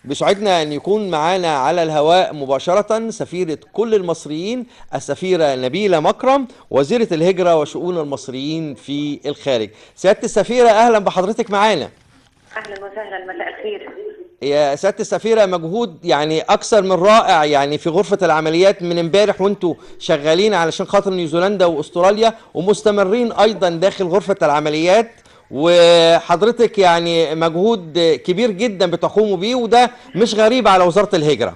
بيسعدنا أن يكون معانا على الهواء مباشرة سفيرة كل المصريين السفيرة نبيلة مكرم، وزيرة الهجرة وشؤون المصريين في الخارج. سيادة السفيرة، أهلا بحضرتك معانا. اهلا وسهلا، مساء الخير. يا سيادة السفيرة، مجهود يعني أكثر من رائع يعني في غرفة العمليات من امبارح وانتوا شغالين علشان خاطر نيوزيلندا وأستراليا، ومستمرين أيضا داخل غرفة العمليات، وحضرتك يعني مجهود كبير جدا بتقوموا بيه، وده مش غريب على وزارة الهجرة.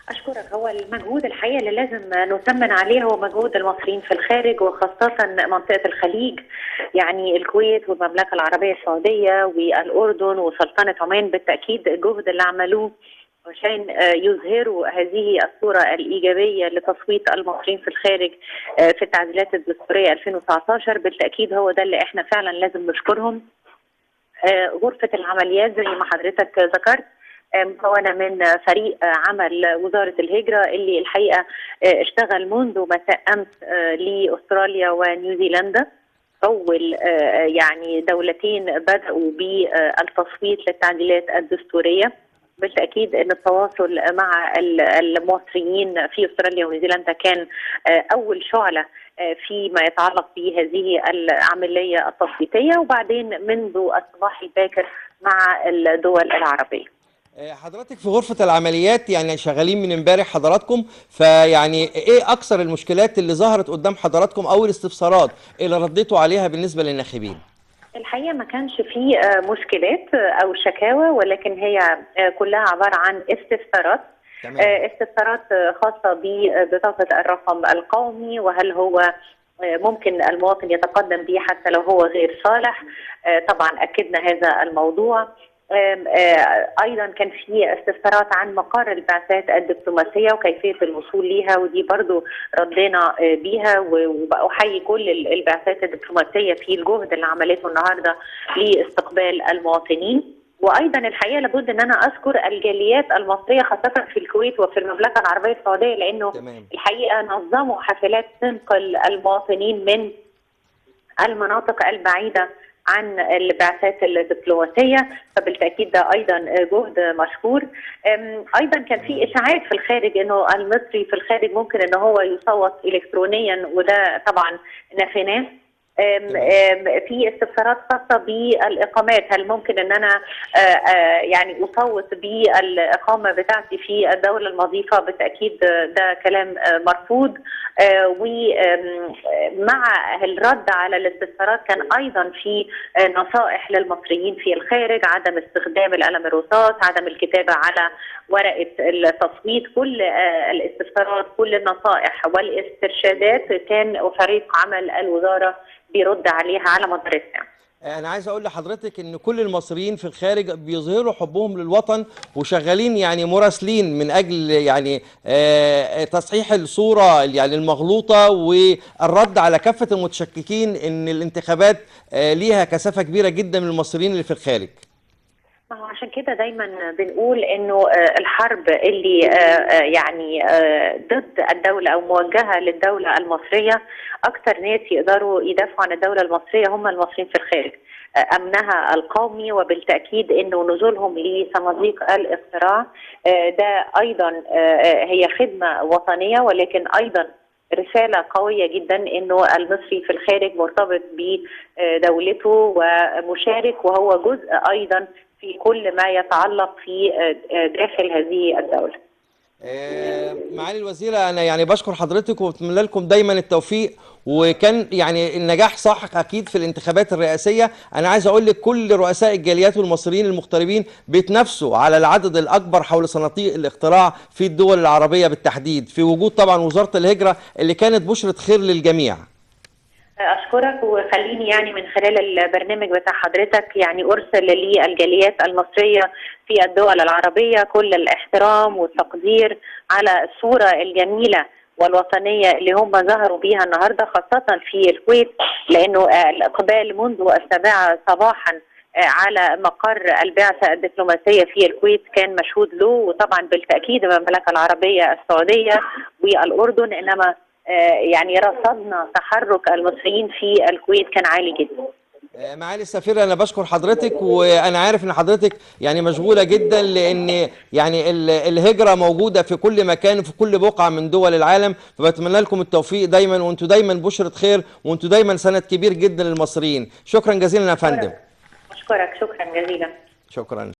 اشكرك. هو المجهود الحقيقة اللي لازم نثمن عليه هو مجهود المصريين في الخارج، وخاصة منطقة الخليج، يعني الكويت والمملكة العربية السعودية والاردن وسلطنه عمان. بالتاكيد الجهد اللي عملوه عشان يظهروا هذه الصورة الايجابية لتصويت المصريين في الخارج في التعديلات الدستورية 2019، بالتاكيد هو ده اللي احنا فعلا لازم نشكرهم. غرفة العمليات زي ما حضرتك ذكرت مكونة من فريق عمل وزارة الهجرة اللي الحقيقة اشتغل منذ مساء أمس لأستراليا ونيوزيلندا، أول يعني دولتين بدأوا بالتصويت للتعديلات الدستورية. بالتأكيد أن التواصل مع المصريين في أستراليا ونيوزيلندا كان أول شعلة فيما يتعلق بهذه العملية التصويتية، وبعدين منذ الصباح الباكر مع الدول العربية. حضرتك في غرفة العمليات يعني شغالين من امبارح حضراتكم، فيعني ايه اكثر المشكلات اللي ظهرت قدام حضراتكم او الاستفسارات اللي رديتوا عليها بالنسبة للناخبين؟ الحقيقة ما كانش فيه مشكلات او شكاوى، ولكن هي كلها عبارة عن استفسارات. تمام. استفسارات خاصة ببطاقة الرقم القومي، وهل هو ممكن المواطن يتقدم به حتى لو هو غير صالح. طبعا أكدنا هذا الموضوع. ايضا كان في استفسارات عن مقر البعثات الدبلوماسية وكيفية الوصول ليها، ودي برضو ردينا بيها، وبحيي كل البعثات الدبلوماسية في الجهد اللي عملته النهارده لاستقبال المواطنين. وايضا الحقيقة لابد ان انا اذكر الجاليات المصرية خاصة في الكويت وفي المملكة العربية السعودية، لانه تمام. الحقيقة نظموا حفلات تنقل المواطنين من المناطق البعيدة عن البعثات الدبلوماسية، فبالتاكيد ده ايضا جهد مشكور. ايضا كان في اشاعات في الخارج انه المصري في الخارج ممكن ان هو يصوت الكترونيا، وده طبعا نفيناه. في استفسارات خاصة بالاقامات، هل ممكن ان انا يعني اصوت بالاقامه بتاعتي في الدولة المضيفة؟ بالتاكيد ده كلام مرفوض. ومع الرد على الاستفسارات كان ايضا في نصائح للمصريين في الخارج، عدم استخدام القلم الرصاص، عدم الكتابة على ورقة التصويت. كل الاستفسارات، كل النصائح والاسترشادات كان فريق عمل الوزارة بيرد عليها على مدار الساعة. انا عايز اقول لحضرتك ان كل المصريين في الخارج بيظهروا حبهم للوطن وشغالين يعني مراسلين من اجل يعني تصحيح الصورة يعني المغلوطة والرد على كافة المتشككين ان الانتخابات ليها كثافة كبيرة جدا من المصريين اللي في الخارج. ما هو عشان كده دايما بنقول انه الحرب اللي يعني ضد الدولة او موجهة للدولة المصرية، اكثر ناس يقدروا يدافعوا عن الدولة المصرية هم المصريين في الخارج، امنها القومي، وبالتاكيد انه نزولهم لصناديق الاقتراع ده ايضا هي خدمة وطنية، ولكن ايضا رسالة قوية جدا انه المصري في الخارج مرتبط بدولته ومشارك، وهو جزء ايضا في كل ما يتعلق في داخل هذه الدولة. معالي الوزيرة، أنا يعني بشكر حضرتك وبتمنى لكم دايما التوفيق، وكان يعني النجاح ساحق أكيد في الانتخابات الرئاسية. أنا عايز أقول لك كل رؤساء الجاليات والمصريين المغتربين بيتنافسوا على العدد الأكبر حول صناديق الاقتراع في الدول العربية بالتحديد، في وجود طبعا وزارة الهجرة اللي كانت بشرة خير للجميع. أشكرك، وخليني يعني من خلال البرنامج بتاع حضرتك يعني أرسل للجاليات المصرية في الدول العربية كل الاحترام والتقدير على الصورة الجميلة والوطنية اللي هم ظهروا بيها النهاردة، خاصة في الكويت، لأنه الإقبال منذ 7 صباحا على مقر البعثة الدبلوماسية في الكويت كان مشهود له، وطبعا بالتأكيد المملكة العربية السعودية والأردن، إنما يعني رصدنا تحرك المصريين في الكويت كان عالي جدا. معالي السفير، انا بشكر حضرتك، وانا عارف ان حضرتك يعني مشغولة جدا، لان يعني الهجرة موجودة في كل مكان وفي كل بقعة من دول العالم، فبتمنى لكم التوفيق دايما، وانتوا دايما بشرة خير، وانتوا دايما سند كبير جدا للمصريين. شكرا جزيلا يا فندم. أشكرك، شكرا جزيلا. شكرا.